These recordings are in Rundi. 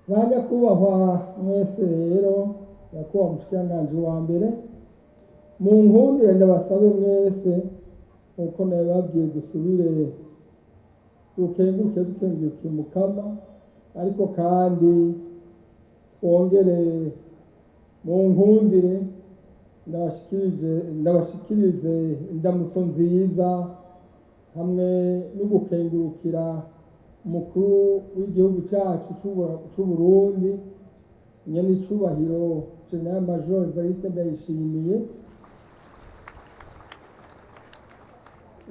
Ba nyakubahwa mwese rero, nyakubahwa mushikiranganji wa mbere, mu nkundire ndabasabe mwese, nkuko nabibabwiye, dusubire dukenguruke, dukenguruke Mukama, ariko kandi twongere mu nkundire ndabashikirize indamutso nziza hamwe no gukengurukira umukuru w'igihugu cyacu c'Uburundi, nyenicubahiro Général Major Evariste Ndayishimiye.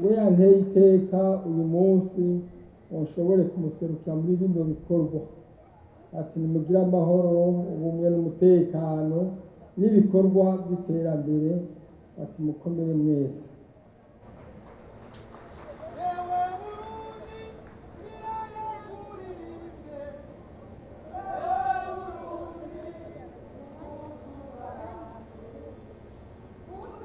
We yanteye iteka uyu munsi ngo nshobore kumuserukira muri bino bikorwa, ati nimugire amahoro, ubumwe n'umutekano n'ibikorwa by'iterambere, ati mukomere mwese. Ewe Burundi, nirayakuririmbe. Ewe Burundi,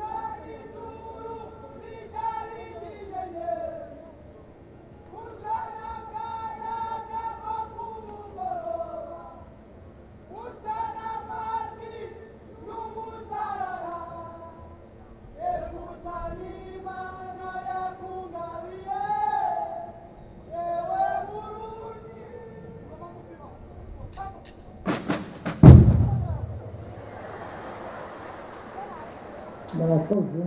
uzagituru zitari inyenyeri, uzanakayaga ko ku mugoroba, uzanamazi y'umusarara, Yerusalima yakungabiye, ewe Burundi. Murakoze.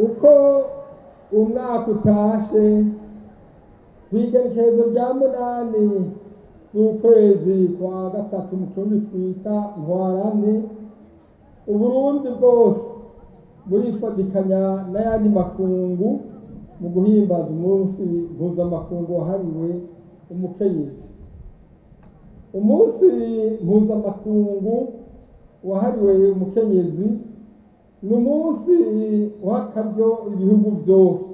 Uko umwaka utashe, kw'igerekezo rya 8 z'ukwezi kwa gatatu, mu kirundi twita ntwarante, Uburundi bwose burifadikanya n'ayandi makungu mu guhimbaza umunsi mpuzamakungu wahariwe umukenyezi. Umunsi mpuzamakungu wahariwe umukenyezi ni umunsi w'akaryo ibihugu byose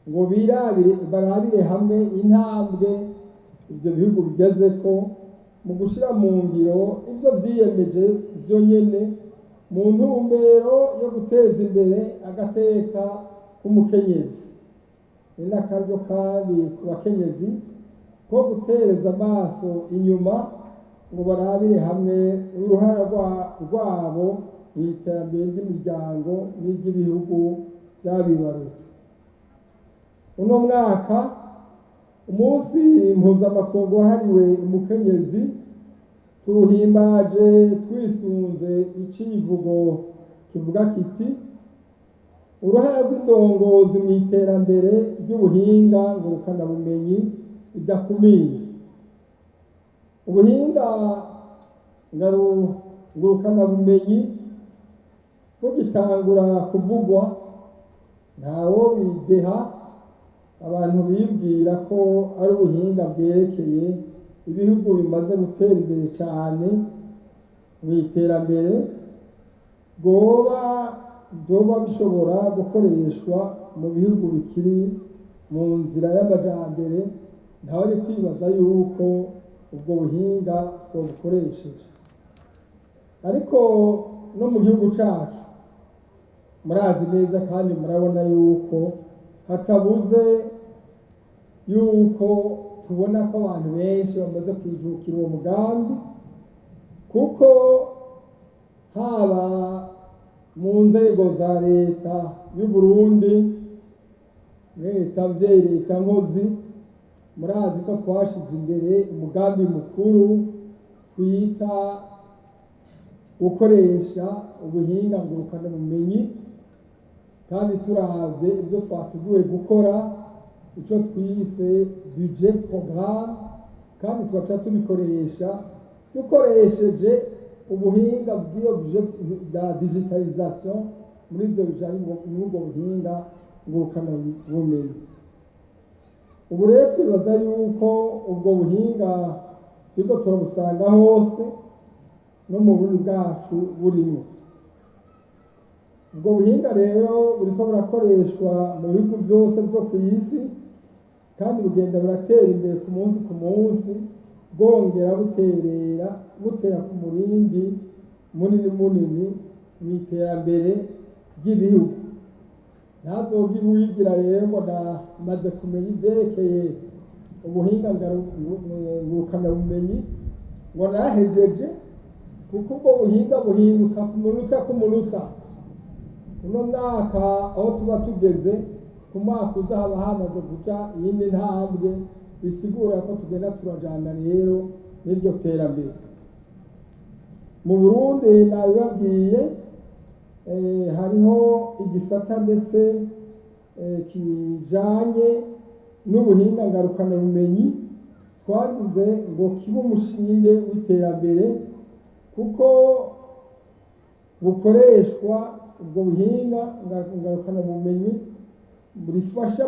ngo birabire, barabire hamwe intambwe ibyo bihugu bigezeko mu gushyira mu ngiro ibyo vyiyemeje vyo nyene mu ntumbero yo guteza imbere agateka k'umukenyezi. Ni n'akaryo kandi ku bakenyezi ko gutereza amaso inyuma ngo barabire hamwe uruhara rwabo mu iterambere ry'imiryango n'iry'ibihugu vyabibarutse. Uno mwaka umunsi mpuzamakungu wahariwe umukenyezi tuwuhimbaje twisunze icivugo kivuga kiti: uruhara rw'indongozi mu iterambere ry'ubuhinga ngurukanabumenyi ridakumira. Ubuhinga ngurukanabumenyi bugitangura kuvugwa, ntawo bideha, abantu bibwira ko ari ubuhinga bwerekeye ibihugu bimaze gutera imbere cyane mu iterambere, bwoba byoba bishobora gukoreshwa mu bihugu bikiri mu nzira y'amajambere, ntawe ari kwibaza yuko ubwo buhinga twobukoresheje. Ariko no mu gihugu cacu murazi neza kandi murabona yuko hatabuze yuko tubona ko abantu benshi bamaze kwijukira uwo mugambi, kuko haba mu nzego za leta y'u Burundi, leta mvyeyi, leta nkozi, murazi ko twashize imbere umugambi mukuru twita gukoresha ubuhinga ngurukanabumenyi, kandi turavye ivyo twateguye gukora, ico twise budget programme, kandi tugaca tubikoresha dukoresheje ubuhinga bw'iyo budget bwa digitalisation muri ivyo bijanye n'ubwo buhinga ngurukanabumenyi. Ubu rero twibaza yuko ubwo buhinga turiko turabusanga hose, no mu Burundi bwacu burimwo. Ubwo buhinga rero buriko burakoreshwa mu bihugu vyose vyo kw'isi, kandi bugenda buratera imbere ku munsi ku munsi, bwongera buterera, butera ku murindi munini munini mu iterambere ry'ibihugu. Ntazogire uwigira rero ngo namaze kumenya ivyerekeye Ubuhinga ngurukanabumenyi ngo narahejeje, kuko ubwo buhinga buhinduka ku munota ku munota. Uno mwaka aho tuba tugeze, ku mwaka uza haba hamaze guca iyindi ntambwe, bisigura ko tugenda turajana rero n'iryo terambere. Mu Burundi nabibabwiye, hariho igisata ndetse kijanye n'ubuhinga ngarukabumenyi twagize ngo kibe umushinge w'iterambere, kuko bukoreshwa ubwo buhinga ngarukabumenyi burifasha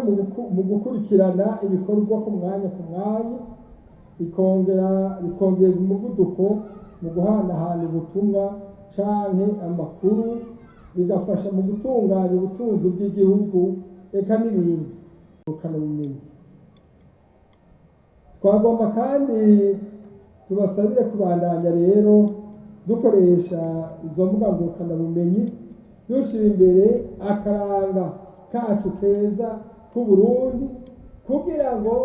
mu gukurikirana ibikorwa ku mwanya ku mwanya, rikongera rikongera umuvuduko mu guhanahana ubutumwa canke amakuru, bigafasha mu gutunganya ubutunzi bw'igihugu, eka n'ibindi bumenyi. Twagomba kandi tubasabire kubandanya rero dukoresha izo mbuga ngurukanabumenyi, dushyira imbere akaranga kacu keza k'Uburundi, kugira ngo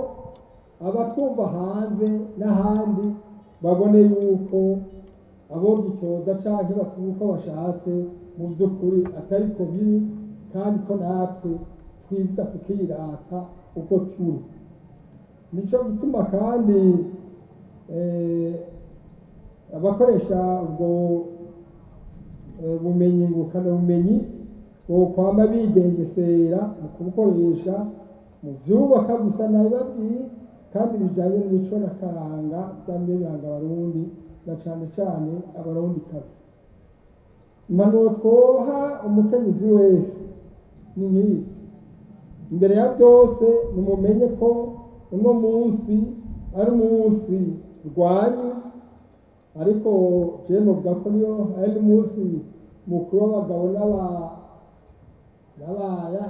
abatwumva hanze n'ahandi babone yuko abo gitoza canke batuba uko bashatse mu by'ukuri atari ko biri, kandi ko natwe twivuga tukirata uko turi. Nico gituma kandi abakoresha ubwo bumenyi ngurukanabumenyi bokwama bigengesera mu kubukoresha mu vyubaka gusa, nabibabwiye, kandi bijanye n'imico n'akaranga vyamye biranga Abarundi, na cane cane Abarundikazi. Impanuro twoha umukenyezi wese ni nk'izi: imbere ya byose, nimumenye ko uno munsi ari umunsi rwanyu, ariko jewe novuga ko niyo ari n'umunsi mukuru w'abagabo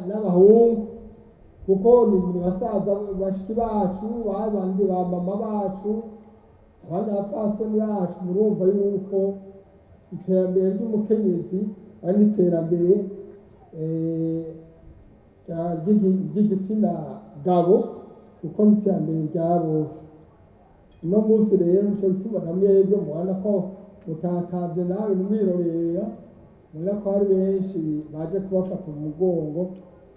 n'abahungu, kuko ni basaza bashiki bacu, babandi ba mama bacu, abandi abapfasoni bacu. Murumva yuko iterambere ry'umukenyezi ari n'iterambere ry'igitsina gabo, kuko n'iterambere rya bose. Uno munsi rero nico gituma na mwebwe mubona ko mutatavye nawe ntimwirorera, mubona ko hari benshi baje kubafata mu mugongo,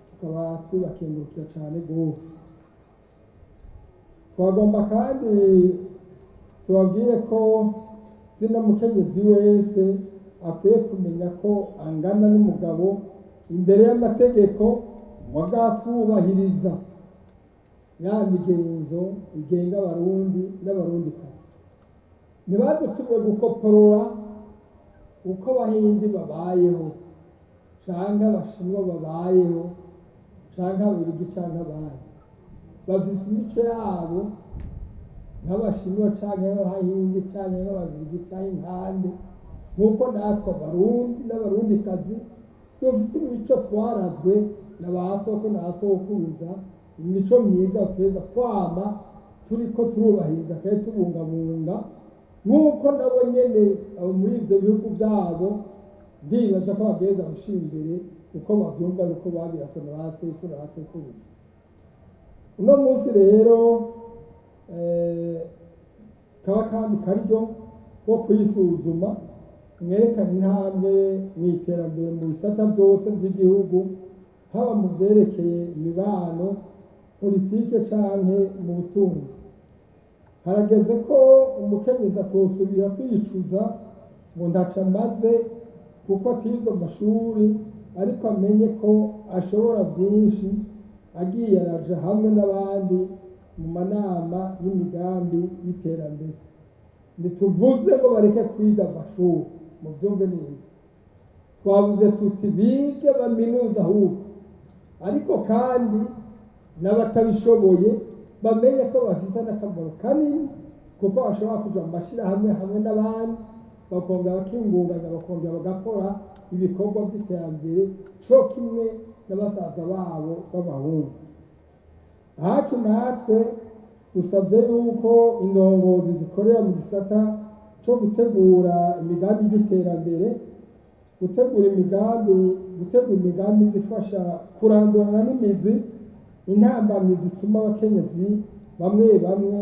tukaba tubakengurukira cane rwose. Twagomba kandi tubabwire ko zino mukenyezi wese akwiye kumenya ko angana n'umugabo imbere y'amategeko, mugatwubahiriza ya migenzo igenga Abarundi n'Abarundikazi. Ntibadutumye gukoporora uko Abahindi babayeho, canke Abashinwa babayeho, canke Ababirigi, canke abandi. Bafise imico yabo nk'Abashinwa, canke nk'Abahindi, canke nk'Ababirigi, canke nkande, nk'uko natwe Abarundi n'Abarundikazi dufise imico twarazwe na ba soko na ba sokuruza, imico myiza tuteza kwama turiko turubahiriza kandi tubungabunga, nk'uko nabo nyene abo muri ivyo bihugu vyabo ndibaza ko bageza gushira imbere uko bavyumva, uko babirazwe na ba sekuru na ba sekuruza. Uno munsi rero kaba kandi karyo ko kwisuzuma, mwerekana intambwe mu iterambere mu bisata byose by'igihugu, haba mu vyerekeye imibano, politike canke mu butunzi. Harageze ko umukenyezi atosubira kwicuza ngo ntaco amaze kuko atize amashuri, ariko amenye ko ashobora vyinshi agiye araja hamwe n'abandi mu manama y'imigambi y'iterambere. Ntituvuze ngo bareke kwiga amashuri, muvyumve neza. Twavuze tuti bige baminuza ahubwo, ariko kandi n'abatabishoboye bamenye ko bafise n'akamaro kanini, kuko bashobora kuja mu mashirahamwe hamwe n'abandi, bakongera bakingunganya, bakongera bagakora ibikorwa vy'iterambere co kimwe na basaza babo b'abahungu. Ahacu natwe dusavye yuko indongozi zikorera mu gisata co gutegura imigambi y'iterambere, gutegura imigambi zifasha kurandurana n'imizi intambamyi zituma abakenyezi Bamwe bamwe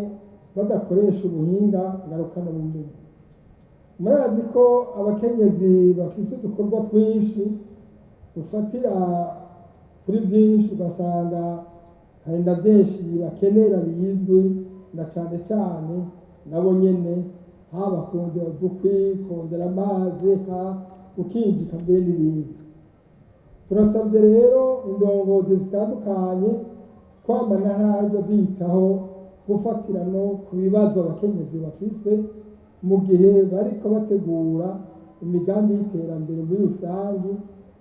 badakoresha ubuhinga ngarukabumenyi. Murazi ko abakenyezi bafise udukorwa twinshi dufatira kuri byinshi, ugasanga hari na byinshi bakenera bizwi na cane cane nabo nyene, haba kurondera udukwi, kurondera amazi, eka gukinjika mbere n'ibindi. Turasabye rero indongozi zitandukanye kwama ntaryo ziyitaho gufatira no ku bibazo abakenyezi bafise mu gihe bariko bategura imigambi y'iterambere muri rusange,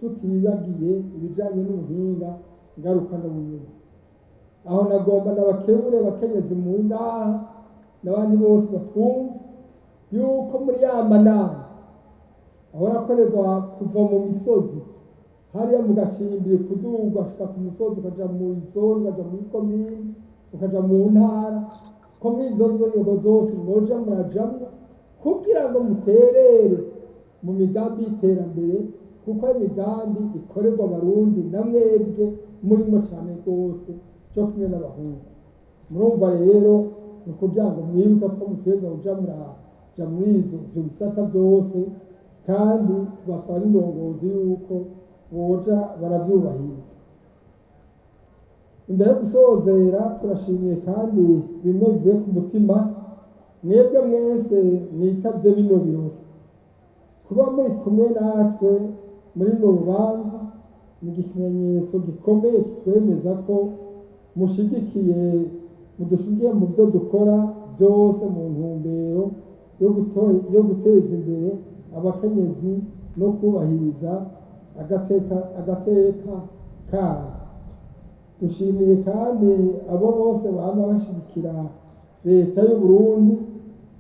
tutibagiye ibijanye n'ubuhinga ngarukabumenyi. Aho nagomba nabakebure abakenyezi mu ngaha n'abandi bose batwumva yuko muri ya manama ahora akorerwa kuva mu misozi hariya mu gacimbiri kuduga ugashika ku musozi, ukaja mu zone, ukaja muri komine, ukaja mu ntara, ko muri izo nzego zose mwoja murajamwo kugira ngo muterere mu migambi y'iterambere, kuko imigambi ikorerwa Abarundi na mwebwe murimo cane rwose co kimwe n'abahungu. Murumva rero ni ukugira ngo mwibuke ko mutegerezwa kuja muraja muri ivyo bisata vyose, kandi tubasaba n'indongozi yuko boja baravyubahiriza. Imbere yo gusozera, turashimiye kandi bimwe bivuye ku mutima mwebwe mwese mwitavye bino birori. Kuba muri kumwe natwe muri runo rubanza ni ikimenyetso gikomeye kitwemeza ko mushigikiye, mudushigikiye mu byo dukora byose mu ntumbero yo guteza imbere abakenyezi no kubahiriza agateka kabo. Dushimiye kandi abo bose bama bashigikira leta y'u Burundi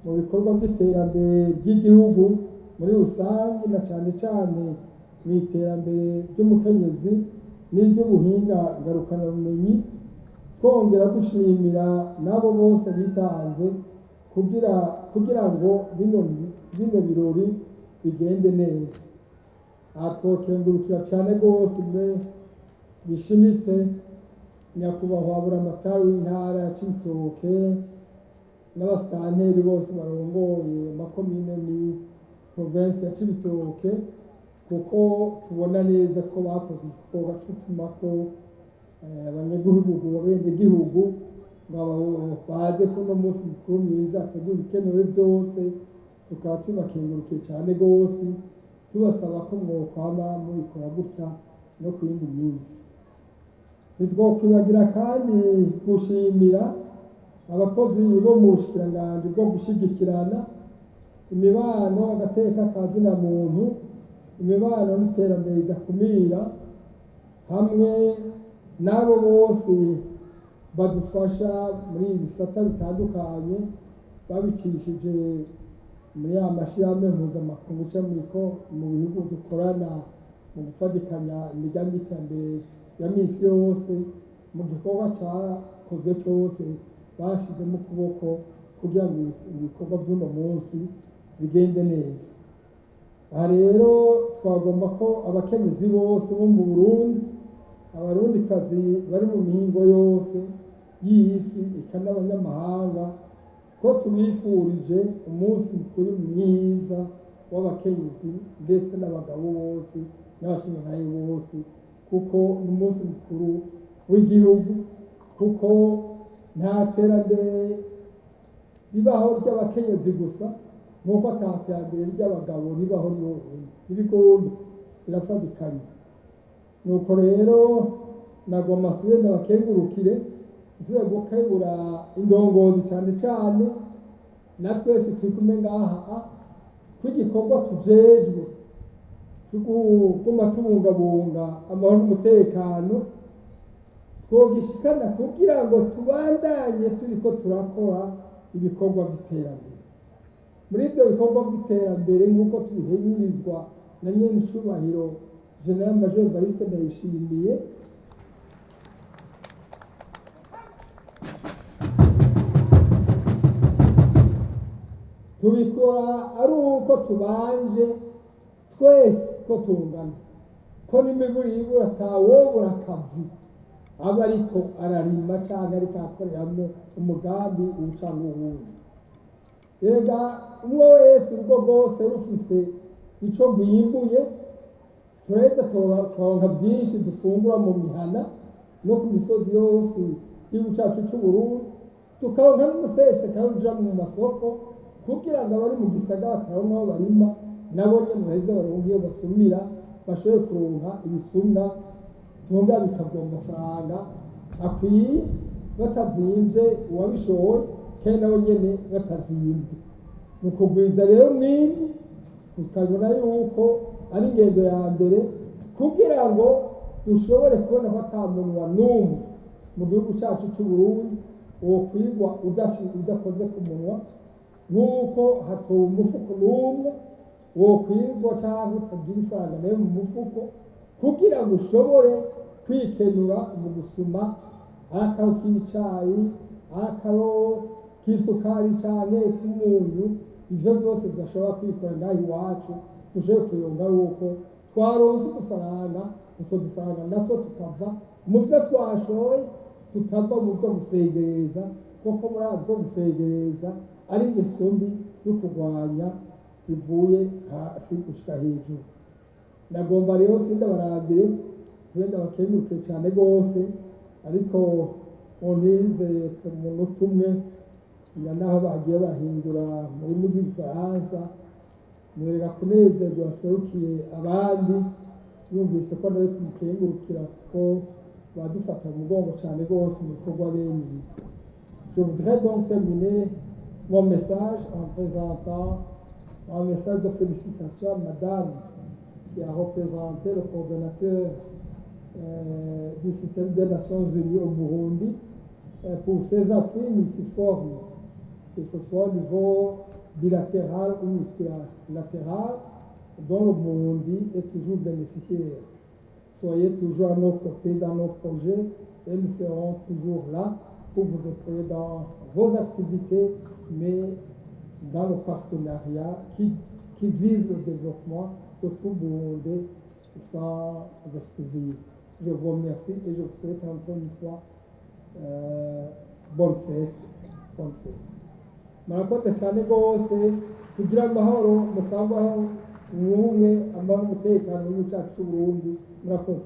mu bikorwa by'iterambere ry'igihugu muri rusange, na cane cane mu iterambere ry'umukenyezi n'iry'ubuhinga ngarukabumenyi. Twongera dushimira n'abo bose bitanze kugira ngo bino birori bigende neza. Aha twokengurukira cane rwose mbe bishimitse nyakubahwa Buramatari w'intara ya Cibitoke n'abasitanteri bose barongoye amakomine ni provinsi ya Cibitoke, kuko tubona neza ko bakoze igikorwa co ko abanyagihugu, abenegihugu ngo baze kuno munsi mukuru mwiza ategura ibikenewe byose. Tukaba tubakengurukiye cane rwose, tubasaba ko mwokwama mubikora gutya no ku yindi minsi. Ntitwokwibagira kandi gushimira abakozi bo mu bushikiranganji bwo gushigikirana imibano, agateka ka zina muntu, imibano n'iterambere ridakumira, hamwe n'abo bose badufasha muri ibi bisata bitandukanye babicishije muri ya mashirahamwe mpuzamakungu canke mu bihugu dukorana mu gufatikanya imigambi y'iterambere ya misi yose. Mu gikorwa cakozwe cose bashizemo ukuboko kugira ngo ibikorwa vy'uno munsi bigende neza. Aha rero twagomba ko abakenyezi bose bo mu Burundi, abarundikazi bari mu mihingo yose y'isi, eka n'abanyamahanga, ko tubifurije umunsi mukuru mwiza w'abakenyezi, ndetse n'abagabo bose n'abashingantahe bose, kuko ni umunsi mukuru w'igihugu, kuko nta terambere ribaho ry'abakenyezi gusa nk'uko ata terambere ry'abagabo ribaho ryonyine. Ntibikunda, birafatikanye. Nuko rero nagomba nsubire ndabakengurukire, nsubire gukebura indongozi cyane cyane na twese turi kumwe ngaha, ko igikorwa tujejwe cyo kuguma tubungabunga amahoro n'umutekano twogishikana kugira ngo tubandanye turiko turakora ibikorwa by'iterambere. Muri ibyo bikorwa by'iterambere, nk'uko tubihenyirizwa na nyenicubahiro General Major Evariste Ndayishimiye, tubikora ari uko tubanje twese ko tungana, ko n'imiburi ibura atawobura akazi. Aba ariko ararima canke ariko arakoreramwo umugambi uwu canke uwundi. Rega umwe wese, urugo rwose rufise ico rwimbuye, turaheza tukaronka vyinshi dufungura mu mihana no ku misozi yose y'igihugu cacu c'Uburundi, tukaronka n'umusesekara uja mu masoko kugira ngo abari mu gisagara bataronka aho barima nabo nyene baheze baronke iyo basumira, bashobore kuronka ibisumwa vyongera bikagwa mu mafaranga akwiye, batazimvye uwabishoye kandi nabo nyene batazimvye. Mu kugwiza rero umwimbu, tukabona yuko ari ingendo ya mbere kugira ngo dushobore kubona ko ata munwa n'umwe mu gihugu cacu c'Uburundi wokwigwa udakoze ku munwa, nk'uko hatowe umufuko n'umwe wokwigwa canke utagira ifaranga nayo mu mufuko, kugira ngo ushobore kwikenura mu gusuma akaro k'icayi, akaro k'isukari canke k'umunyu. Ivyo vyose tudashobora kwikora ngaha iwacu, dushobore kuronka yuko twaronse udufaranga, utwo dufaranga natwo tukava mu vyo twashoye, tutava mu vyo gusegereza, kuko murazi ko gusegereza ari ingeso mbi yo kurwanya ivuye hasi gushika hejuru. Nagomba rero sindabarambire, tube ndabakenguruke cane rwose, ariko muntize ku munota umwe nga naho bagiye bahindura mu rurimi rw'Igifaransa, mwereka kunezerwa waserukiye abandi yumvise ko nawe tumukengurukira, kuko badufata mu mugongo cane rwose mu bikorwa bene ibi. Je voudrais donc terminer mon message en présentant un message de félicitations à Madame qui a représenté le coordonnateur du système des Nations Unies au Burundi pour ses appuis multiformes, que ce soit au niveau bilatéral ou multilatéral, dont le Burundi est toujours bénéficiaire. Soyez toujours à nos côtés dans nos projets et nous serons toujours là pour vous épauler dans vos activités, mais dans le partenariat qui vise le développement de tout Burundi sans exclusive. Je vous remercie et je vous souhaite encore une fois bonne fête. Bonne fête. Murakoze cyane rwose. Tugire amahoro, musangwaho ubumwe, amahoro, umutekano w'igihugu cyacu cy'Uburundi. Murakoze.